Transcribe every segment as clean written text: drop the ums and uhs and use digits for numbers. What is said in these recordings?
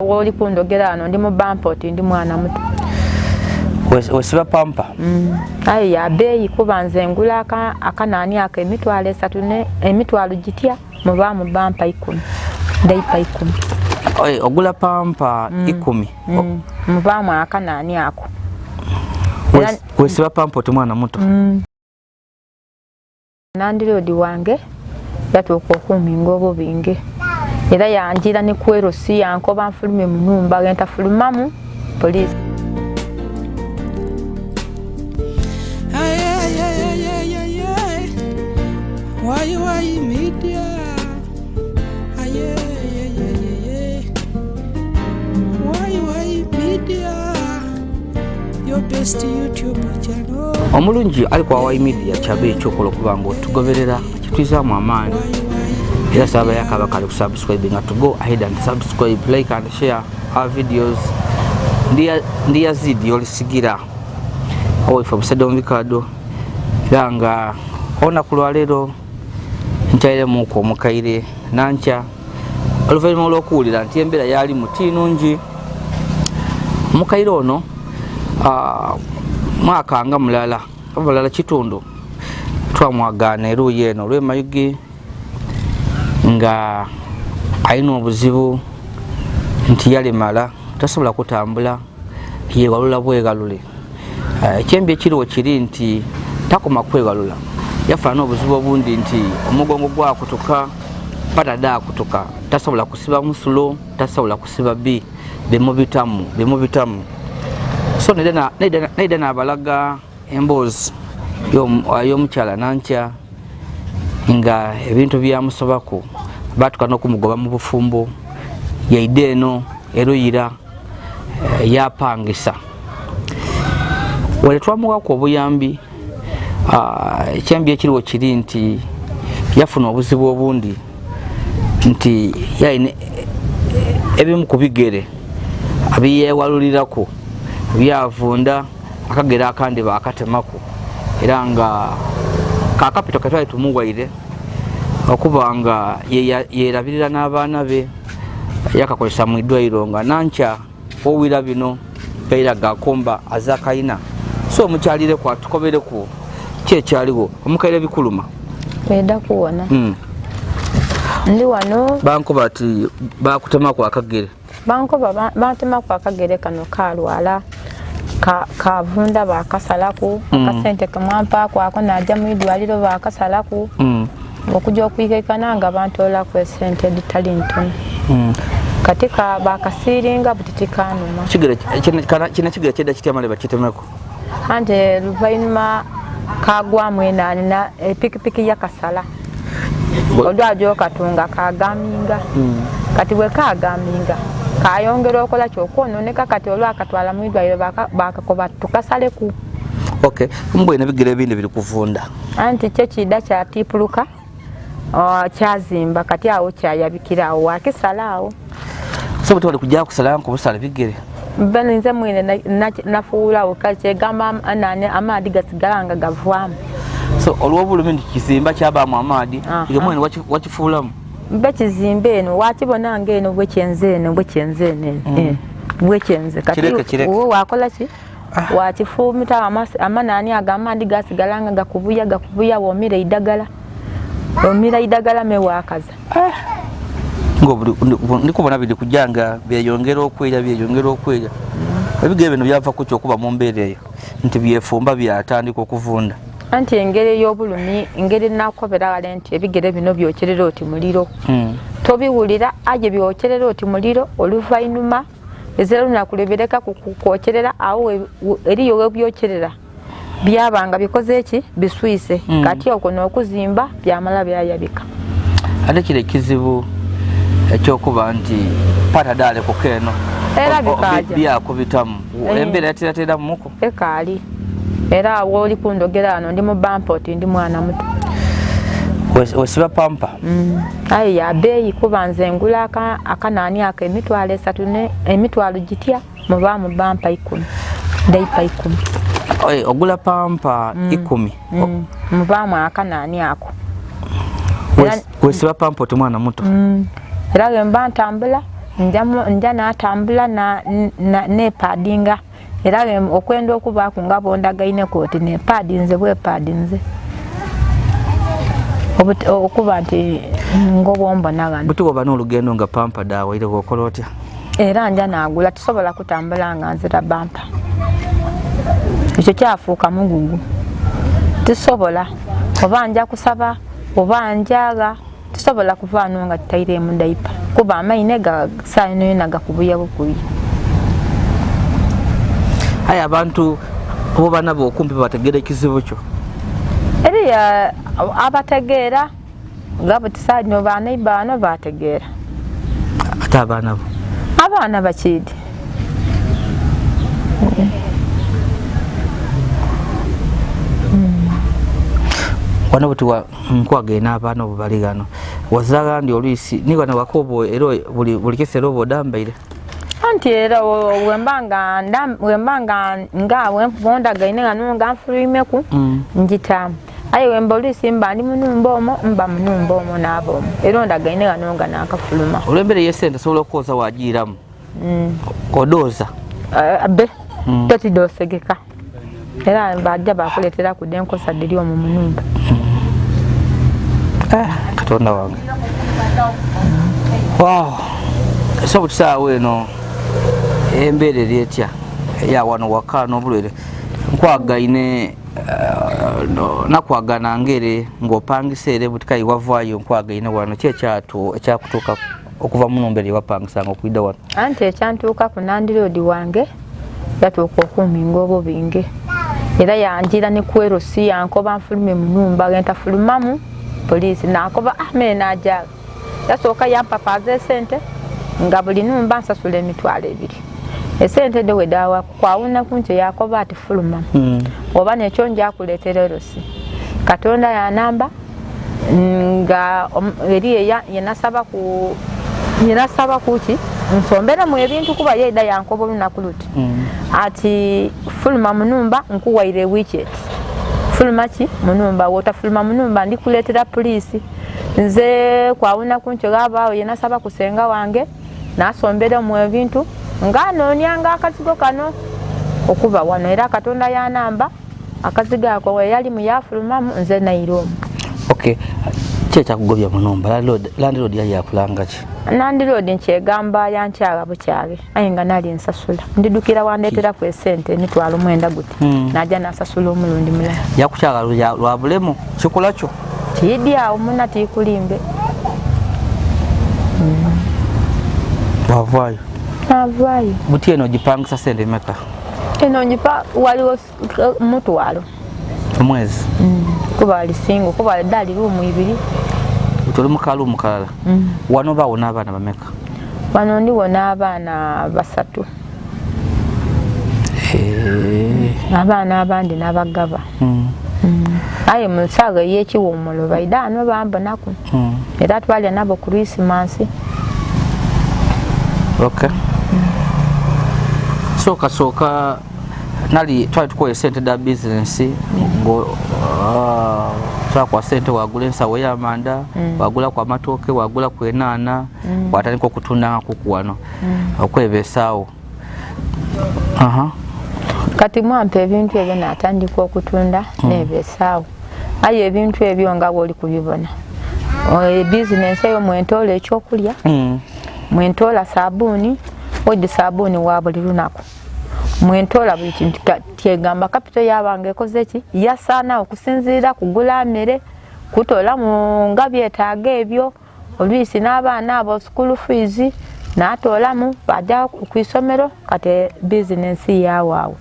Woli kundogera wano ndi mu bampa oti ndi mwana muto. Wesiba pampa? Aye ya beeyi, kuba nze ngula akanaani ako 30,000 ne 20,000 gitya mubaamu bampa 10, daipa 10. Ogula pampa 10? Mubaamu akanaani ako. Wesiba pampa oti mwana muto? Nandiroodi wange yatuuka okumpinga obubinge era yanjira ne kwerosi yankoba nfulume mu nyumba gentafulumamu poliisi. Why media? Aye. Why media? Your best YouTube channel. Omulungi ali kwa Why Media kyabe ekyokola okuba nga otugoberera kitwizaamu amaanyi era saba yakaba kale kusubscribe nga to go ahead and subscribe, like and share our videos. Ndi Yazidi olisigira owaife obusadde omubikado era nga olunaku lwaleero nkyairemuku omukaire nankya oluvannyuma olw'okuwulira nti embeera yali muti nungi. Omukaire ono mwaka nga mulala mulala kitundu twamwagaana eruuyi eno olw'emayuge nga alina obuzibu nti yalemala tasobola kutambula, yewalula bwegalule. Ekyembi ekiriwo kiri nti takoma kwegalula, yafaana obuzibu obundi nti omugongo gwakutuka patadde akutuka, tasobola kusiba musulo, tasobola kusiba bi bimubitamu bimubitamu. So naida nabalaga emboozi y'omukyala Nankya nga ebintu byamusobako batuka n'okumugoba mu bufumbo, yaida eno eruyira yapangisa wale twamuwaku obuyambi. Ekyembi ekiriwo kiri nti yafuna obuzibu obundi nti yalina ebimu ku bigere abyewaluliraku byavunda, akagere akandi bakatemako era nga kakapito ketwali tumuwaire okuba nga yerabirira n'abaana be yakakozesa mu idwairo nga nankya owira bino gaira gakomba azakayina. So omukyalireku atukobereku ki ekyaliwo omukaire bikuluma. Eda kuwona. Ndi wano. Bankuba ati bakutemaku akagere. Bankuba bantemaku akagere kano kalwala kavunda bakasalaku. Akasente kemwampaako ako najja mu idwaliro bakasalaku. Okujja okwikekana nga bantoolaku esente editali ntono. Kati bakasiiringa buti tikanuma. Kino kigere kyedda kitya male bakitemeko? Anti luvannyuma kagwamu enaani na epikipiki yakasala olwajo katunga kagaminga. Kati bwe kagaminga kayongera okola kyokwononeka, kati olwakatwala mu idwaliro bakakoba tukasaleku. Okay, mbwene ebigere ebindi biri kuvunda. Anti kyo kida kyatipuluka kyazimba, kati awo kyayabikira awo wakisala awo. So bwe kujja kusala nkubusala bigere. Bano nze mwene nafuulawo kyegamba nani amaadi gasigala nga gavaamu. So olw'obulumi nti kizimba kyabaamu amaadi, nga mwene wakifuulamu. Mbe kizimba eno wakibona nga eno bwekyenze eno bwekyenze eno bwekyenze kati wo wakola ki? Wakifumita amanani ago amaadi gasigala nga gakubuya gakubuya, womira eidagala omira idagala me wakaza. Ndikubona biri kujja nga byeyongera okwera byeyongera okwera. Ebigere bino byava ku kyokuba mu mbeera eyo nti byefumba byatandika okuvunda. Anti engeri ey'obulumi engeri nakobera wale nti ebigere bino byokyerera oti muliro. Tobiwulira aje byokyerera oti muliro oluvannyuma ezira lunaku lwebireka kukwokyerera awo eriyo webyokyerera byabanga bikoze eki biswise. Kati okwo n'okuzimba byamala byayabika. Ate kiri ekizibu ekyokuba nti pata dale kukeeno era bikaja byakubitamu embeera yaterateramuko ekaali era awo oli kundogera wano ndi mu bampa oti ndi mwana muto. Wesiba pampa? Aye ya beeyi, kuba nze ngula akanaani ako 30,000 ne 20,000 gitya mubaamu bampa 10, daipa 10. Ogula pampa 10? Mubaamu akanaani ako. Wesiba pampa oti mwana muto? Era bwe mba ntambula Nja natambula nepadinga era okwenda okubaaku nga bondagaine kooti nepadinze bwepadinze okuba nti ng'obwombona wano. Buti bw'oba n'olugendo nga pampa daawaire bw'okola otya? Era nja naagula, tusobola kutambula nga nzira bampa. Ekyo kyafuuka mugugu. Tusobola oba nja kusaba oba njaga tusobola kuvaano nga tutairemu daipa kuba amaine ga saino yona gakubuya bukubi. Aye abantu obo bana bo okumpi bategeera ekizibu kyo. Eriya abategeera nga butisaanyo baana ibano bategeera. Ate abaana bo? Abaana bakiidi. Wano buti nkwagenda abaana obo bali ghano wazaagha ndi oluisi ni ghano waka obo era buli kiseera oba odambaire. Anti era wemba nga bondagaine ghano nga nfulwimeku njitaamu. Aye wemba oluisi mba ndi munumba omwo mba munumba omwo n'aba omwo era ondagaine ghano nga naakafuluma. Olw'embeera ey'esente osobola okwoza wagiiramu odooza? Be totidoosegeka era bajja bakuleetera ku denkosa dhiri omwo mu numba. Katonda wange. Wow. So butisaawa eno embeera eri etya ya wano waka n'obulwere nkwagaine nakwagana ngere ng'opangisa ere butikayi wavaayo nkwagaine wano ki ekyakutuuka okuva mu numba eri wapangisanga okwidda wano? Anti ekyantuukaku nandiroodi wange yatuuka okumpinga obubinge era yanjira ne kwerosi yankoba nfulume mu numba gentafulumamu poliisi nakoba mere najaga yasooka yampapaaza esente nga buli numba nsasula 2,000 esente edho wedawa kwawuna kunkyo yakoba ati fuluma oba nekyo njakuleetera erosi. Katonda yanamba nga eri yenasaba kuki nsomberemu ebintu kuba yeida yankoba olunaku luti ati fuluma munumba nkuwaire wicket fuluma ki munumba wotafuluma munumba ndikuleetera poliisi. Nze kwawuna kunkyo ghabaawo yenasaba kusenga wange nasomberemu ebintu nga anoonyanga akazigo kano okuba wano era Katonda yanamba akazigo ako we yalimu yafulumamu nze naira omwo. Okay, ki ekyakugobya munumba? Landlord yali yakulanga ki? Landlord nkyegamba yankyagha bukyaghe aye nga nali nsasula ndidukira wandeeteraku esente 90,000 guti naja nasasula omulundi mulala. Yakukyagha lwa bulemu kikola kyo? Tiidi awo muna tiikulimbe. Wavaayo? Navaayo. Buti eno ogipangisa sente meka? Eno ngipa waliwo 1,000 omwezi. Kuba ali single kuba dali ruumu 2. Toli mukaluumu kalala? Wano baawo n'abaana bameka? Wano ndiwo n'abaana 3. Abaana abandi n'abagaba. Aye mu nsaaga ey'ekiwummulo baida ano bambonaku era twalya nabo ku Krisimansi. Okay. Sooka nali twali tukola esente da bizinensi twakwa sente wagula ensawo y'amanda wagula ku amatooke wagula ku enaana watandika okutundanga kuku wano okwebesaawo. Kati mwampa ebintu ebyo natandika okutunda nebesaawo. Aye ebintu ebyo nga bw'oli kubibona bizinensi eyo mwentoola ekyokulya mwentoola sabuuni odi sabuuni wa buli lunaku mwentoola buli kintu kyegamba kapito yabanga ekoze ki yasaana okusinziira kugula mmere kutoolamu nga byetaaga ebyo oluisi n'abaana abo school fees natoolamu baja ku isomero kati bizinensi yawaawo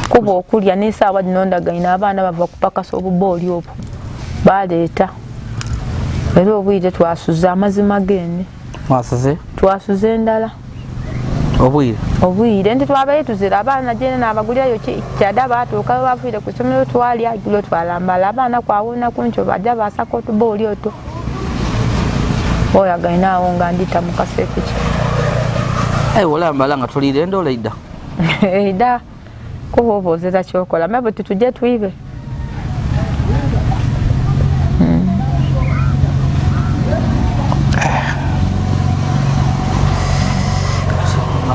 kuba okulya n'esaawa dhino ndagaine abaana bava kupakasa obubooli obwo baleeta era obwire twasuze amazima gene. Mwasuze? Twasuze endala. Obwire? Obwire nti twabaire tuzira abaana gyene nabagulirayo kyada batuuka baviire ku isomero twalya igulo twalambala abaana kwawona kunkyo bajja basaka otubooli otwo oyagaine awo nga ndita mu kasepiki. Aye olambala nga tuliire endoola eida? Eida kuba oba kyokola mebe titujje twibe.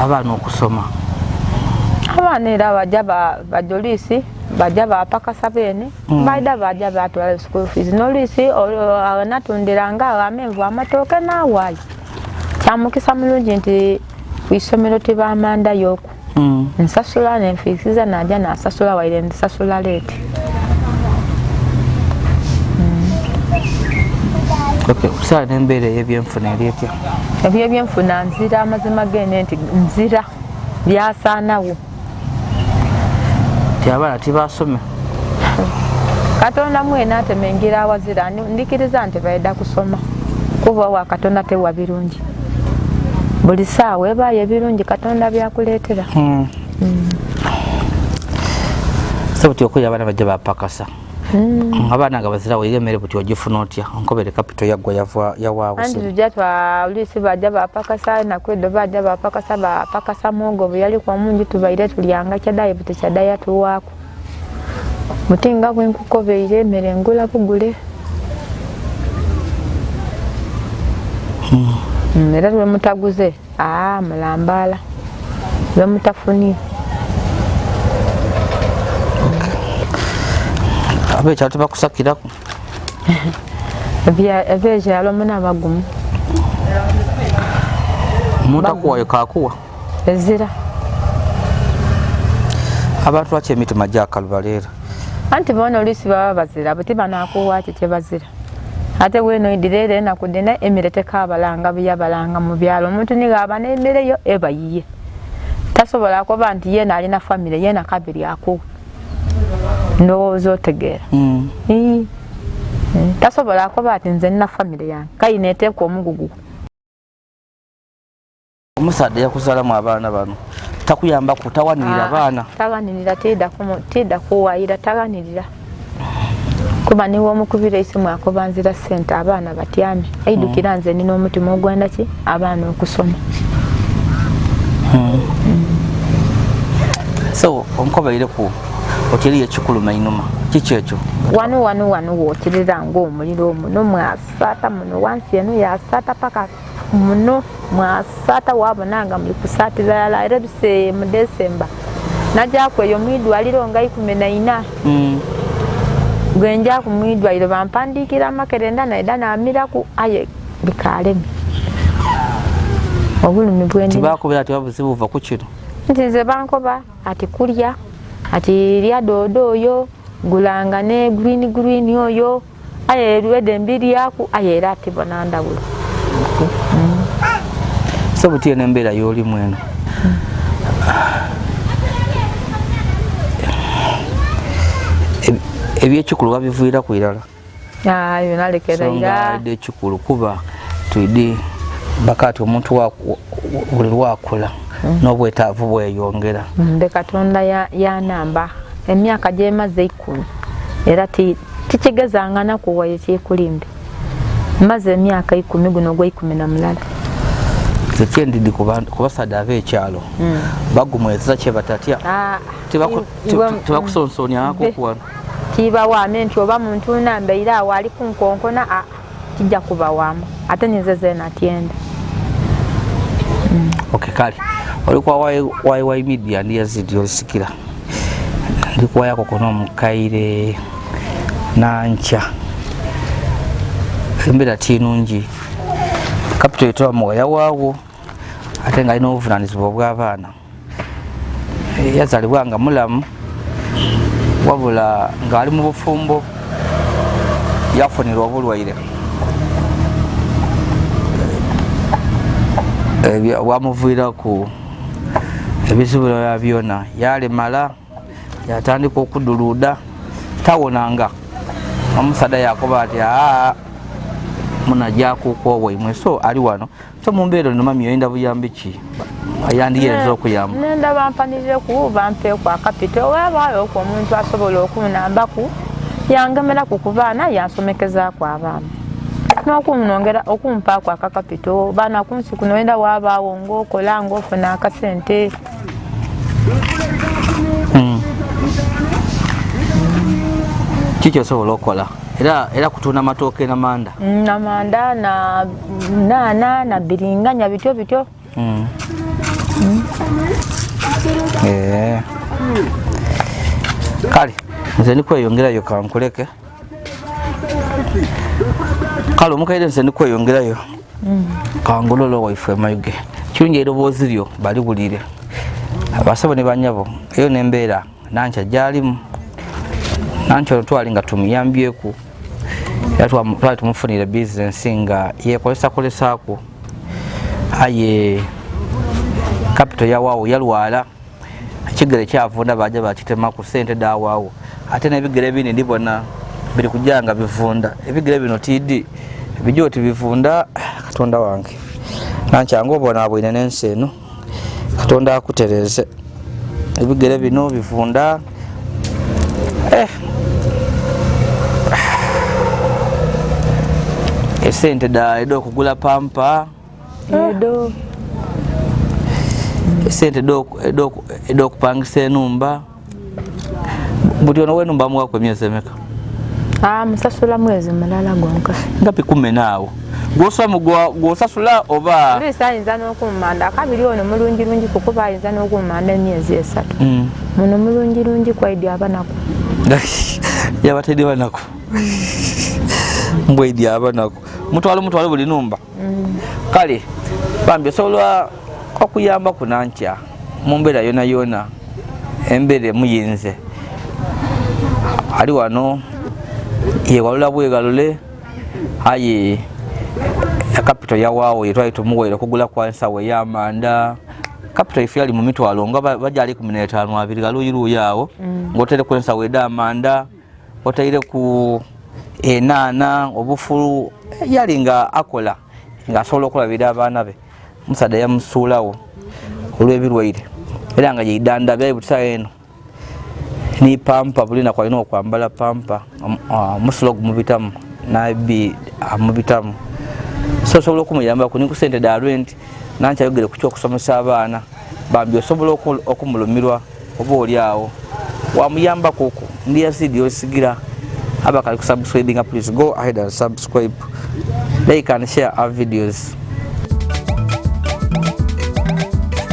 Abaana okusoma, abaana era bajja bajolisi bajja bapakasa beene, baida bajja batwala school fees n'oluisi natundiranga amenvu, amatooke n'awaayi. Kyamukisa mulungi nti ku isomero tibamandayoku. Nsasula nenfiisiza, najja nasasula, waire nsasula late. Okay, kusaala n'embeera ey'ebyenfuna eri etya? Ebyebyenfuna nzira, amazima gene nti nzira, byasaanawo. Ti abaana tibasome? Katonda mwene atema engira awazira. Ndikiriza nti baida kusoma, kuba wa Katonda tewa birungi buli saawa, ebaayo ebirungi Katonda byakuleetera. So buti okuya abaana bajja bapakasa, abaana nga bazira waire emmere, buti ogifuna otya? Onkobere kapito yaggwa yava yawaawo. Anti tujja twa oluisi bajja bapakasa nakwedo, bajja bapakasa, bapakasa muwogo bwe yaliku omungi, tubaire tulyanga kyadayi, buti kyadaya tuwaako muti nga bwenkukobeire emmere ngula bugule. Era lwemutaguze aa mulambaala lwemutafunye. Abekyalo tebakusakiraku? Ebyekyalo muna bagumu. Omuntu akuwayo kakuwa? Ezira. Abantu lwaki emitima gyakaluba leero? Anti bona oluisi baba bazira buti banakuwa ki kyebazira, ate weno idira era enaku dina emmere tekabalanga bweyabalanga mu byalo. Omuntu nigaaba n'emmere yo eba yiye, tasobola kuba nti yena alina famire yena kabiri akuwa, ndowooza otegeera. Ii. Tasobola kuba ati nze nina famire yange kayina eteeka omugugu. Omusaadde yakuzaalamu abaana bano takuyambaku, tawanirira abaana? Tawanirira, tidda kuwayira, tawanirira kuba niwe omukubira esimu akuba nzira sente, abaana batyame aidukira. Nze nina omutima ogwenda ki abaana okusoma. So onkobeire ku oti eriyo ekikuluma einuma, kiki ekyo? Wano wano wano wookirira ng'omuliro muno mwasata muno wansi eno yasata paka muno mwasata, wabona nga muli kusaatira lala. Era bise mu Desemba najjaku eyo mwidwaliro nga 14. Gwenjaku mwidwaliro bampandiikira amakerenda naida namiraku, aye bikaleme obulumi bwendina. Tibakubira ati babuzibu buva ku kino? Nti nze bankoba ati kulya, ati lya doodo oyo, gulanga ne green green oyo, aye erwede mbiryaku, aye era ati bona ndawulo. So buti eno embeera y'olimu eno, ebyekikulu babiviira ku irala? Ayo nalekera so nga ira. Edde ekikulu kuba twidi bakati omuntu buli lwakula n'obwetaavu bweyongera. Mbe Katonda yanamba emyaka gyemaze 10, era tikigezanga nakuwa ekyekulimbe, maze emyaka 10, guno gwa 11. Tekyendidi ku basaadde ab'ekyalo bagumweza kye batatya. Tebakusonsonyako kuwano? Tibawaame nti oba muntu nambeire awo ali kunkonkona, kijja kubawaamu, ate ninze zeena tyenda. Okay, kale oli kwa YY Media, ndi Yazidi olusikira, ndi kuwayako kuno omukaire nankya. Embeera tinungi, kapito etwamuwa yawaawo, ate nga alina obuvunanyizibwa obw'abaana. Yazaalibwa nga mulamu, wabula ng'ali mu bufumbo yafunirwa obulwaire bwamuviiraku ebizibu bya byona, yalemala, yatandika okuduluuda, tawonanga. Omusaadha yakoba ati aa munajakuku owaimwe, so ali wano. So mumbeera eno mami, oyenda buyambi ki ayandiyinza okuyamba? Nenda bampanirireku, bampeeku akapito, wabaayo okwo omuntu asobola okunambaku yangemeraku ku baana, yansomekezaaku abaana n'okunongera okumpaaku akakapito. Baana kunsi kuno enda wabaawo ng'okola ng'ofuna akasente. Kiki osobola okukola? Era kutunda matooke namanda? Namanda na naana na biringanya, bityo bityo. Eh. Kale nze ndikweyongerayo, kankuleke. Kale omukaire, nze ndikweyongerayo, kangololo waife mayuge kirungi eroboozi lyo baliwulire abasabo ne banyabo. Eyo nembeera Nankya gyalimu. Nankya ono twali nga tumuyambyeku era twali tumufunire bizinensi nga yekolesakolesaku, aye capital yawaawo, yalwala ekigere kyavunda, baja bakitema ku sente dawaawo. Ate n'ebigere bindi ndibona biri kujja nga bivunda. Ebigere bino tiidi bijoti bivunda. Katonda wange, Nankya nga obona bwine n'ensi eno, Katonda akutereze. Ebigere bino bivunda, eh. Esente da ed'okugula pampa. Edo. Esente ed'okupangisa enumba. Buli ono wenumba amuwaku emyezi emeka? Ah, musasula mwezi mulala gwonka. Nga pikumena awo gwosasula oba? Oluusi ayinza n'okummanda akabiri. Ono mulungirungi kukuba ayinza n'okummanda emyezi 3. Muno mulungirungi kwaidi abanaku. Yabatedde banaku mbwaidi abanaku mutwalo mutwalo buli numba. Kale bambi osobola okuyamba ku Nankya mu mbeera yona yona, embeera emuyinze. Ali wano yewalula bwegalule, aye capital yawaawo yetwali tumuweera okugula kwa nsawo ey'amanda. Capital ife yali mu mitwalo nga bajali 15 20 galuyiluyi awo, ng'otere ku ensawo ed'amanda, otaire ku enaana, obufulu. Yali nga akola ng'asobola okulabira abaana be. Musaadha yamusuulawo olw'ebirwaire era nga yeidandabya busa eno ni pampa buli naku alina okwambala pampa, omusulo gumubitamu nabi amubitamu. So osobola okumuyambaku ni ku sente da rent. Nankyayogere ku kyokusomesa abaana, bambi osobola okumulumirwa oba oli awo wamuyambakuku. Ndi Yazidi osigira abakali kusubscribinga, please go ahead and subscribe, like and share our videos.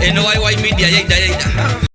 Eno YY Media yaida yaida.